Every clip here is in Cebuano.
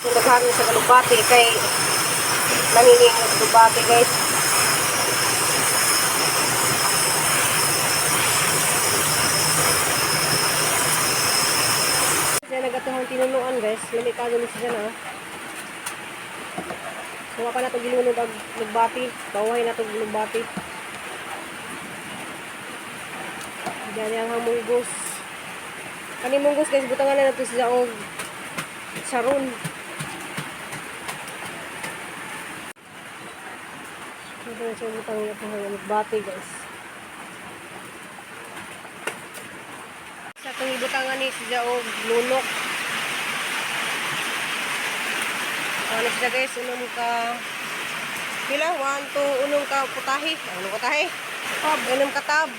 Naghangin sa alugbati kay nangining alugbati, guys. Siya nagatuhang tinunuan, guys. Lami ka ni siya na. So pa na to gilunod ang lugbati. Kaway na to lugbati. Diyan ang munggos. Kani munggos, guys, butangan na nato siya og saron. Ito na siya butang na ito ang lugbati, guys. Sa itong ibutangan ni siya og lunok. So, ano siya, guys, unom ka pila? 1, 2, unom ka putahe. Unom putahe? Tab. Unom ka tab.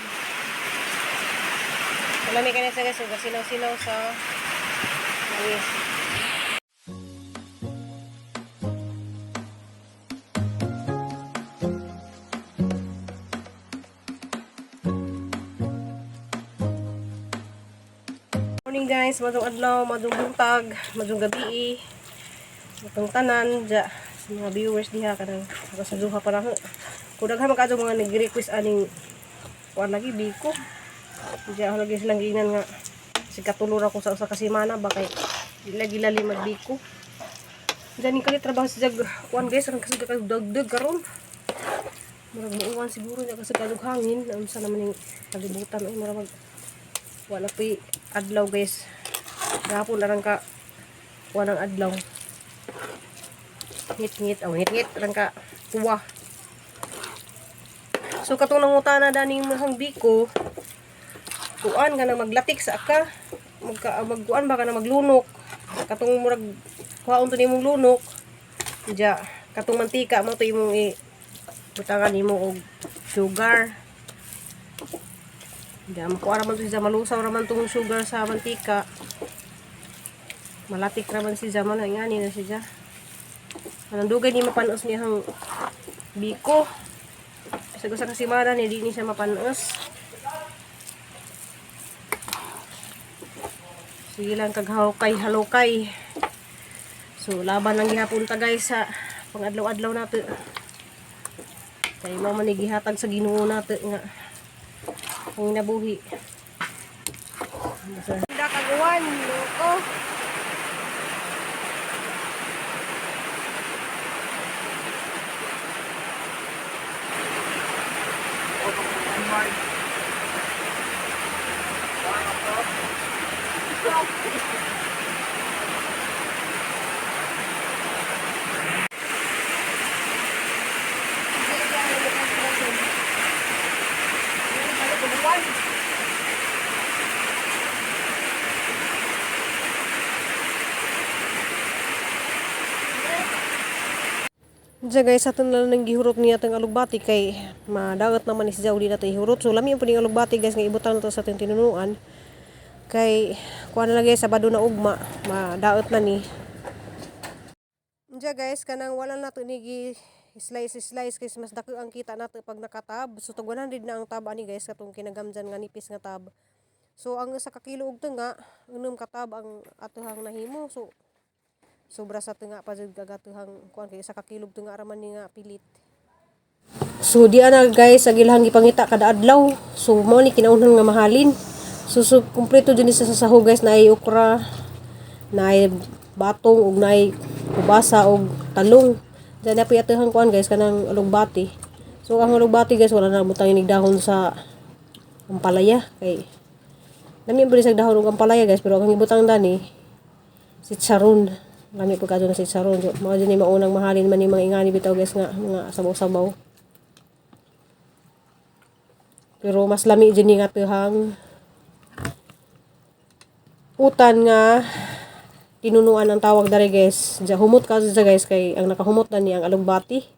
Malami ka na siya, guys, sinaw-sinaw sa langis. Morning, guys, madung adlaw, madung buntag, madung gabi. Matong tanan ja sa mga viewers diha kanang ako sa duha pa lang. Kung daghan man kadto mga nag-request aning kuan lagi biko. Diya ako lagi silang giingnan nga si katulor ako sa usa ka semana ba kay di lagi lali magbiko. Diyan ni kalit trabaho sa jag kuan, guys, ang kasi dagdag karon. Murag muuwan siguro niya kasi kadug hangin, unsa naman ning kalibutan ay murag wala pa adlaw, guys. Gahapon na lang ka kuan ang adlaw. Ngit-ngit, oh, ngit-ngit lang ka tuwa. So katong nangutana daning mahang biko, kuan ka na maglatik sa ka, magka magkuan ba ka na maglunok. Katong murag kuhaon to nimong lunok. Diya, katong mantika mo to imong i butangan nimo og sugar. Diya, makuha raman to siya, malusaw raman tong sugar sa mantika. Malatik raman siya, man ngani na siya. Anong dugay ni mapanos niya ang biko. Sa usa ka semana ni di ni siya mapanos. Sige lang kag halokay. So laban lang gihapon ta, guys, sa pangadlaw-adlaw nato. Kay mao man ni gihatag sa Ginoo nato nga panginabuhi. Basta kaguan, loko. Diyan, guys, ato na lang gihurot niya atong alugbati kay madagat naman ni siya uli nato ihurot. So lami po ning alugbati, guys, nga ibutang nato sa atong tinunuan. Kay kuha na lang, guys, Sabado na ugma, madaot na ni. Diyan, guys, kanang wala na to ni gi slice slice kay mas dako ang kita nato pag nakatab. So tag 100 na ang tab ani, guys, katong kinagamjan nga nipis nga tab. So ang sa kakilo og tunga, unom ka tab ang atohang nahimo. So sobra sa tunga pa jud kagatuhang kuan kay isa ka kilo tunga ra man ni nga pilit. So di ana, guys, ang ilahang gipangita kada adlaw. So mao ni kinaunhan nga mahalin. So kumpleto jud ni sa sahog, guys, naay okra, naay batong ug naay kubasa ug talong. Diyan na piyatuhan kuan, guys, kanang alugbati. So ang alugbati, guys, wala na butang inig dahon sa ampalaya kay lami ba sa dahon ug ampalaya, guys, pero ang ibutang dani si charon. Lami po kadto na si charon. So, mao jud ni maunang mahalin man ni mga ingani bitaw, guys, nga mga sabaw-sabaw. Pero mas lami jud ni nga tuhang utan nga tinunuan ang tawag dere, guys. Diya humot ka siya, guys, kay ang nakahumot na ni ang alugbati.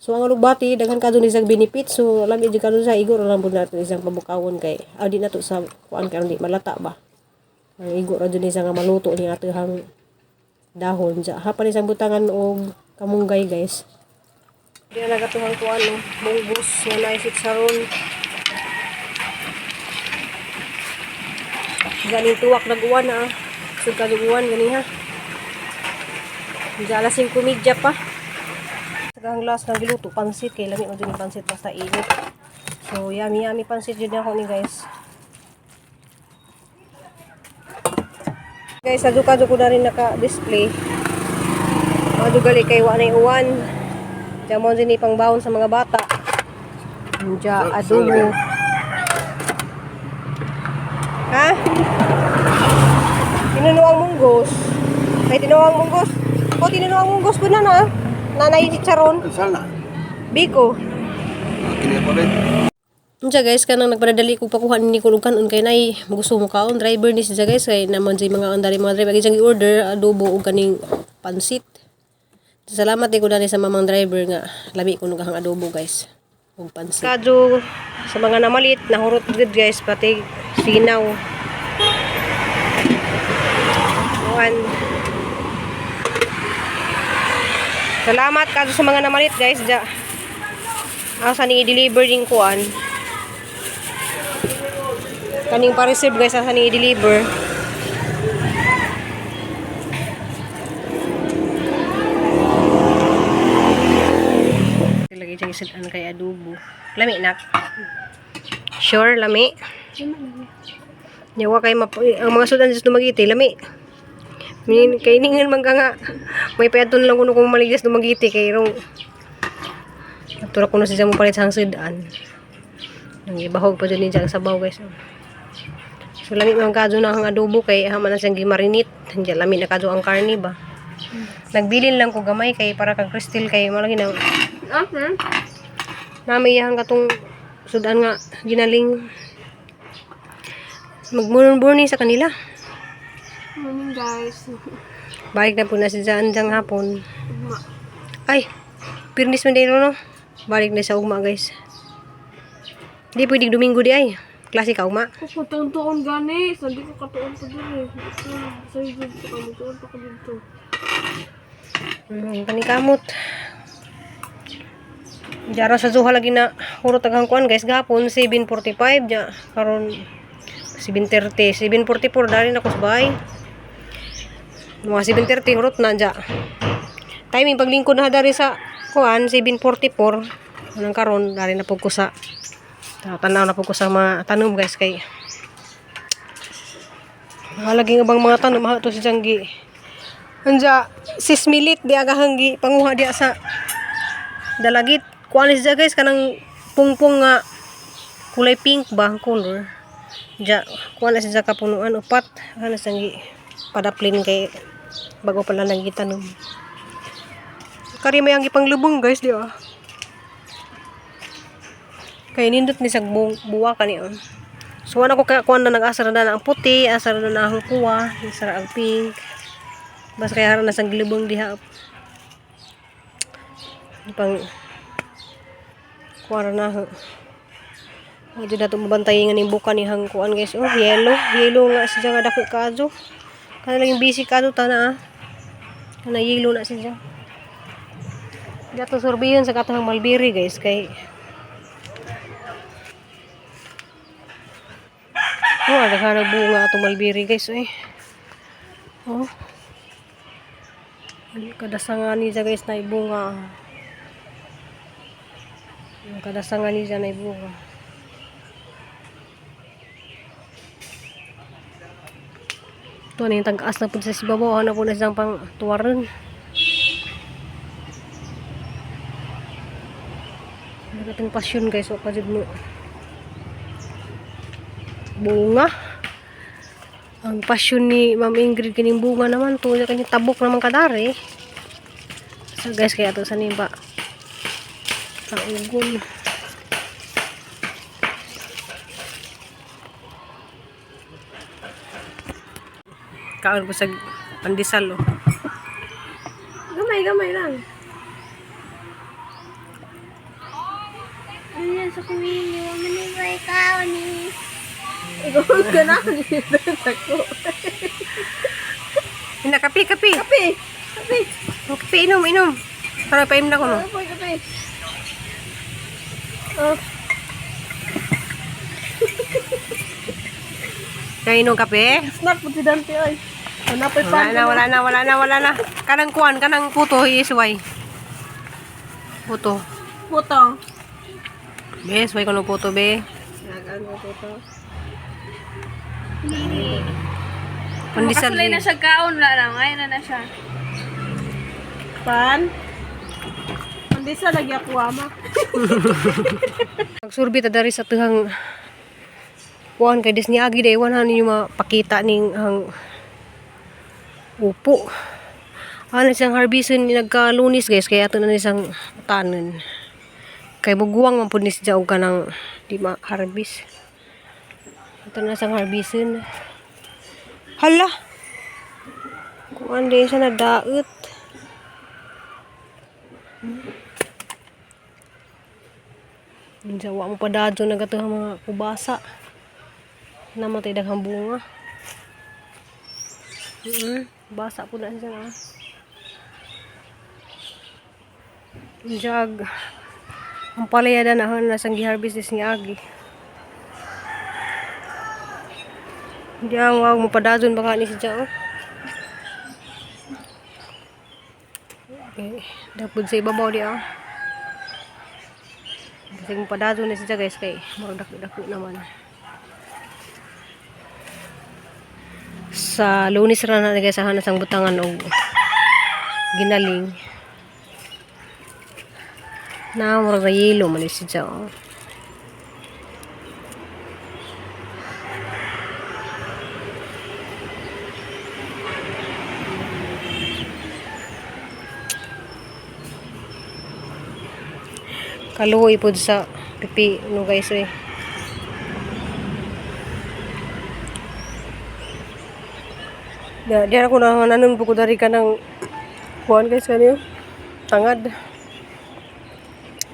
So ang alugbati daghan ka dun isang benefit. So lami jud karon sa igo ra lang pud nato isang pabukawon kay di na to sa kuan karon di malata ba. Ang igo ra jud isa nga maluto ni atohang dahon diya. Hapan isang butangan og kamunggay, guys. Di na nagatuhang kuan no, munggos nga naay sitsaron. Ganing tuwak nag-uwan na. Sud kaduguan gani ha. Diya alas 5:30 pa. Ang last nga giluto pansit kay lami man jud ni pansit basta init. So yummy yummy pansit jud ako ni, guys. Guys, sa Zuka ko na rin naka-display. Mga dugali kay wa na uwan. Diya mo din pang baon sa mga bata. Diya adobo. Ha? Tinunuang munggos. Ay, tinunuang munggos. O, tinunuang munggos po na na. Nanay chicharon. Sana. Biko. Kini ko rin. Unsa guys, kanang nagpadadali ko pakuha ni kulog kanon kay nay gusto mo kaon driver ni siya, guys, kay naman sa mga andari mga driver kay siyang i-order adobo og kaning pansit. Salamat di ko dali sa mamang driver nga lami ko nagahang adobo, guys, og pansit. Kadyo sa mga namalit nahurot gud, guys, pati sinaw. One. Salamat kadyo sa mga namalit, guys, ja. Asa ni i-deliver din kuan. Kaning pa-reserve, guys, asa ni i-deliver. Lagay dyan isad kay adobo. Lami nak. Sure, lami. Yawa kay map ang mga sudan sa Dumaguete, lami. Min kay ningan man ka nga. May payaton lang kuno kung maligtas Dumaguete kay rong Tura kuno siya mo palit sa sudan. Nang ibahog pa dyan niya ang sabaw, guys. So lami man kadyo na ang adobo kay haman na siyang gimarinate. Diyan lami na kadyo ang karne ba. Nagbilin lang ko gamay kay para kang Crystal kay malagi na Okay. namiyahan katong sudan nga ginaling magmuron-burni sa kanila. Morning, guys. Balik na po na si Jaan diyang hapon. Ugma. Ay, pirnis man din no? Balik na sa ugma, guys. Di pwede Domingo di ay. Klase ka ugma. Ako tuon gani. Sandi ko katuon pa diri. Sa dito ka mo tuon pa ko dito. Panikamot. Jara sa Zuha lagi na hurot aghang kuan, guys, gahapon 7:45 ja karon 7:30, 7:44 dari na ko sa bahay. Mga 7:30 hurot na ja. Timing paglingkod na dari sa kuan 7:44 anang karon dari na pud ko sa tanaw na pud ko sa mga tanom, guys, kay mga lagi nga bang mga tanom ha to si Janggi. Anja, sismilit di agahang gi panguha diya sa dalagit. Kuan siya, guys, kanang pungpong nga kulay pink ba ang color. Ja, kuan na siya kapunuan upat. Ano siyang gi padaplin kay bago pa lang nagitanom. Kari may ang ipanglubong, guys, di ba? Kay nindot ni sa buwa kani oh. So ano ko kaya kuan na nag-asar na ang puti, asar na ang kuwa, asar ang pink. Basta kaya haran na sang gilubong diha. Pang kuwara na ho. O di nato mabantay nga ning buka ni hang kuan, guys. Oh, yellow, yellow nga siya nga dako kaadto. Kana lang yung busy kaadto tana ah. Kana yellow na siya. Dato sorbiyon sa katong mulberry, guys, kay oh, daghan bunga atong mulberry, guys, eh. Oh. Kadasangan ni siya, guys, na ibunga. Ang kadasangan ni siya na ibunga. Ito na yung tag-as na po sa sibabaw. Ano po na siyang pang tuwaran. Nagating pasyon, guys. O pa mo. Bunga. Ang pasyon ni Ma'am Ingrid kining bunga naman to, kanya tabok naman kadari. So guys, kaya to sa nimba. Naugon. Kaon ko sa pandesal oh. Gamay, gamay lang. Ano sa kuwini, wala ni may kaoni. Ikaw ka na ako. Ina kape kape. Kape! Kape! Oh, kape inom inom. Para paim na ko no. Kape, kape. Oh, Kaya inom kape? Snack po si Dante ay. Wala pa. Wala na, wala na, wala na, wala na. Kanang kuan, kanang puto, isway. Puto. Puto. Be, isway ko ng puto, be. Nagaan ko puto. Pandesal. Makasulay na siya kaon, wala na. Ngayon na na siya. Pan. Pandesal lagi ako ama. Nagsurbi ta dari sa tuhang kuan kay dis niagi day wan ninyo mapakita ning ang upo. Ano siyang harvestin ni nagkalunis, guys, kaya ato na ni siyang tanon. Kay muguwang man pud ni siya og kanang di ma-harvest. Ato na siyang harvestin. Hala. Kuan di siya nadaot. Unsa wa mo pa dadyo na gato ang mga kubasa. Namatay daghang bunga. Basa po na siya na. Jag. Ang palaya na na na sang giharvest is ni Agi. Hindi ang wag mo padadyon baka ni siya, oh. Okay, dapod sa ibabaw di ah. Kasi kung padazo na siya, guys, kay murag dako-dako naman. Sa Lunes ra na, guys, hanas ang butangan og ginaling. Na murag na yelo man ni siya, oh. Kaluoy pod sa pipi no, guys, eh. Ya, diyan ako na nanon po ko dari ka ng kuan, guys, kanyo. Tangad.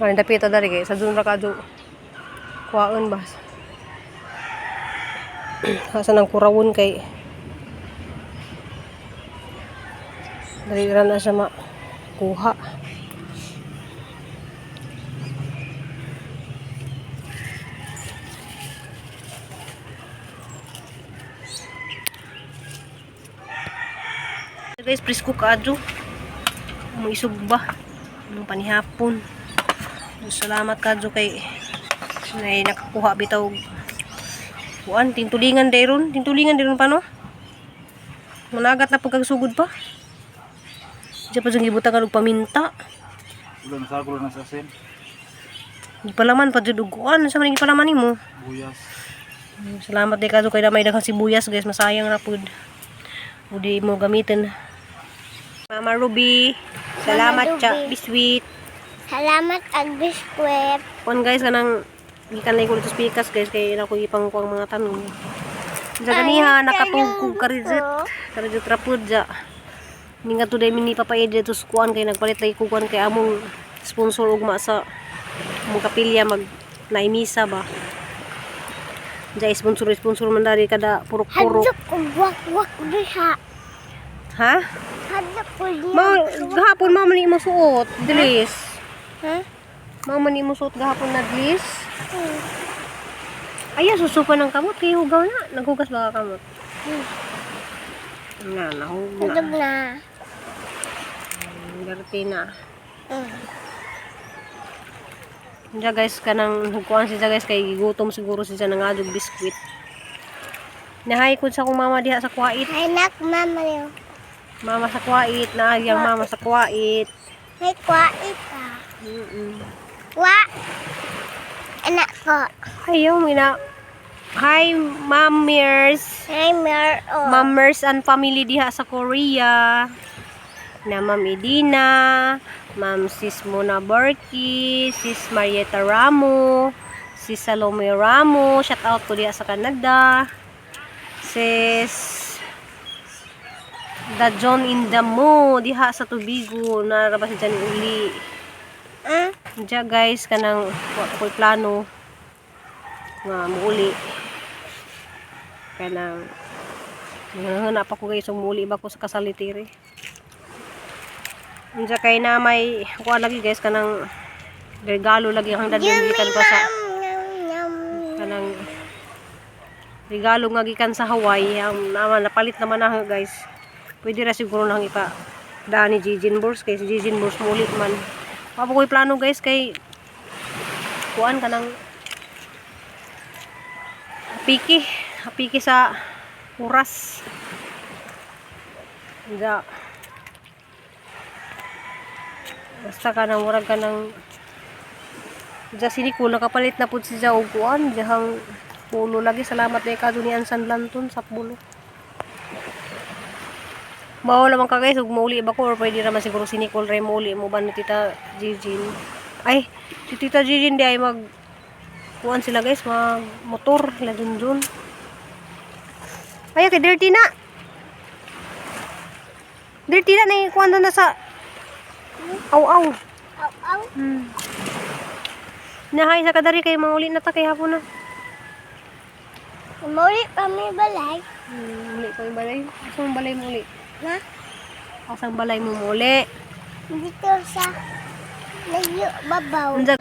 Ay, dapita dari kay sa dun ra kadyo. Kuwaon ba? Asa nang kurawon kay dali ra na siya makuha. Guys, presko kaadyo. Mo isog ba? Anong panihapon. Salamat kadyo kay nay nakakuha bitaw kuan tintulingan dayron, tintulingan dayron pa no. Managat na pagkagsugod pa. Diyan pa jud gibutangan og paminta. Ulo na sa na sa asin. Gipalaman pa jud og kuan, sa man gipalaman nimo? Buyas. Salamat di kadyo kay damay daghang sibuyas, guys, masayang ra pud. Udi mo gamitin. Mama Ruby, salamat Mama cha Ruby. biswit. Salamat ag biskwit. Kuan, guys, kanang gikan lang ko dito sa pikas, guys, kay na ko ipang kuang mga tanom. Sa ganiha nakatugkog karizit. Karizit ra pud ja. Ni nga today mini papaid dito sa kuan kay nagpalit lagi ko kuan kay among sponsor ugma sa among kapilya mag naimisa ba. Ja sponsor sponsor man dari kada purok-purok. Hadlok ko wak-wak diha. Ha? Hadlok ko diha. Ma gahapon mama ni mo suot, Dlis. Ha? Mama ni mo suot gahapon na, Dlis. Hmm. Ay, susupa ng kamot. Kaya hugaw na. Naghugas ba ka kamot? Na, nahug na. Tulog na. Dirty na. Diya, guys, kanang hugkuan siya, guys, kay gigutom siguro siya nang adog biskwit. Nahay ko sa akong mama diha sa Kuwait. Hay nak mama yo. Mama sa Kuwait, naagyang mama sa Kuwait. May kwait ka. Wa. Anak ko. Ayaw, mina. Hi, Ma'am Mers. Hay mer o. Mammers and family diha sa Korea. Na Ma'am Edina, Ma'am Sis Mona Borky, Sis Marietta Ramo, Sis Salome Ramo, shout out ko diha sa Canada. Sis The John in the Mo diha sa Tubigo, naraba si Johnny uli. Ah, Diya, guys, kanang wa pa ko'y plano nga muuli. Kanang na pa ko, guys, muuli ba ko sa kasalitiri. Diya kay na may kuha lagi, guys, kanang regalo lagi ang dadalhin gikan pa sa Yum, yum. kanang regalo nga gikan sa Hawaii ang naman napalit naman na, guys. Pwede ra siguro nang ipa daan ni Jijin Bors kay si Jijin Bors muli man. Wa pa ko'y plano guys kay kuan ka ng apiki, apiki sa oras. Ja. Basta ka nang murag ka ng Ja si Nicole nakapalit na pud si Ja og kuan dihang pulo lagi salamat kay ka ni Ansan Lanton sa pulo. Mao lamang ka guys, ug mauli ba ko or pwede raman siguro si Nicole ray mauli mo ba ni Tita Jijin. Ay, si Tita Jijin di ay mag kuan sila guys, mag motor sila Junjun. Ay, okay, dirty na. Dirty na na kuan na sa aw-aw. Aw, aw. Nahay sa kadari kay mauli na ta kay hapon na. Muli pa may balay. Muli ko yung balay. Asang balay mo uli? Na? Asang balay mo muli? Dito sa layo babaw. Unsa